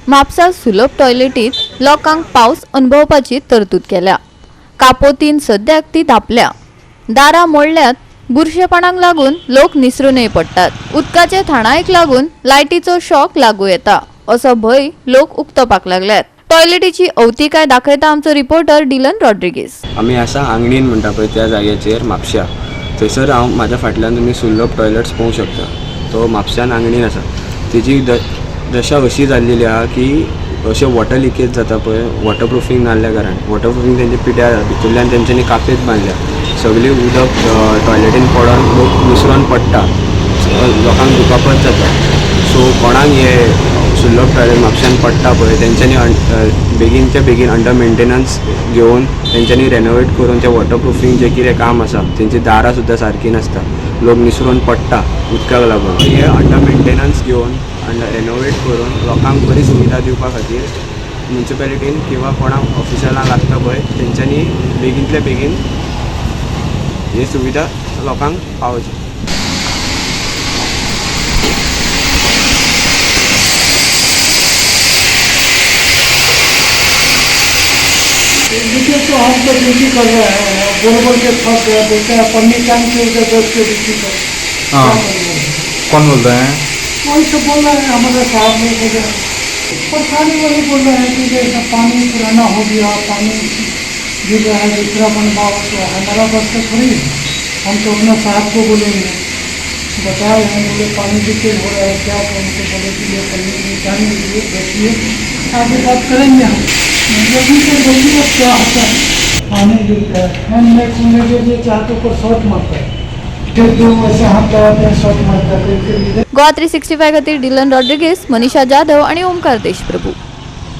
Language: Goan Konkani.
म्हापसा सुलभ टॉयलेटीत लोकांक पावस अणभवपाची तरतूद केल्या. कापोतीन सद्याक ती धांपल्या. दारां मोडल्यात. बुरशेपणाक लागून लोक निसरूनय पडटात. उदकाचे थाणायक लागून लायटीचो शॉक लागू येता असो भंय लोक उक्तपाक लागल्यात. टॉयलेटीची अवतिकाय दाखयता आमचो रिपोर्टर डिलन रॉड्रिगीस. आमी आसा आंगणीन म्हणटा पळय त्या जाग्याचेर म्हापश्या. थंयसर हांव म्हाज्या फाटल्यान तुमी सुलभ टॉयलट्स पळोवंक शकता. तो म्हापश्यान आंगणीन आसा. तेजी दशा अशी जाल्लेली आहा की अशें वॉटर लिकेज जाता पळय, वॉटर प्रुफींग नासल्या कारणान. वॉटर प्रुफींग तेंचे पिड्यार जाला, भितूरल्यान तेंच्यांनी कापेत बांदल्या. सगळें उदक टॉयलेटीन पडोन लोक निसरोन पडटा, लोकांक दुखापत जाता. सो कोणाक हे सुलभ टॉयलेट म्हापश्यान पडटा पळय तेंच्यांनी बेगीनच्या बेगीन अंडर मेंटेनन्स घेवन तेंच्यांनी रेनोवेट करून तें वॉटर प्रुफींग जें कितें काम आसा, तेंची दारां सुद्दां सारकीं नासता, लोक निसरून पडटा उदकाक लागून. हे अंडर मेंटेनन्स घेवन रेनोवेट करून लोकांक बरी सुविधा दिवपा खातीर म्युनिसिपेलिटीन किंवा कोणाक ऑफिशलां लागता पळय तेंच्यांनी बेगीनतल्या बेगीन ही सुविधा लोकांक पावोवची. देखिए, तो हम तो ड्यूटी कर रहे हैं, बोल बोल के थक गए। बोलते हैं पन्नी टांग के उधर बैठ के ड्यूटी कर। हाँ। क्या करेंगे? कौन बोल रहे हैं? वही तो बोल रहे हैं, हमारे साहब लोग बोल रहे हैं। परेशानी वही बोल रहे हैं कि जैसा पानी पुराना हो गया, पानी गिर रहा है, दूसरा बनवाओ। तो हमारा बस का थोड़ी है, हम तो अपना साहब को बोलेंगे। बताए हम, बोले पानी लीकेज हो रहा है क्या? तो उनको बोले कि ये पन्नी में टांग लीजिए, बैठिए, आगे बात करेंगे हम। जल्दी से जल्दी। अब क्या होता है, पानी गिरता है, फैन में कूलर के लिए चाहते ऊपर शॉर्ट मारता है, फिर जो वैसे हाथ लगाते हैं शॉर्ट मारता है, तो इसके लिए गोवा 365 खातीर डिलन रॉड्रिगीस, मनीषा जाधव आणि ओमकार देशप्रभू.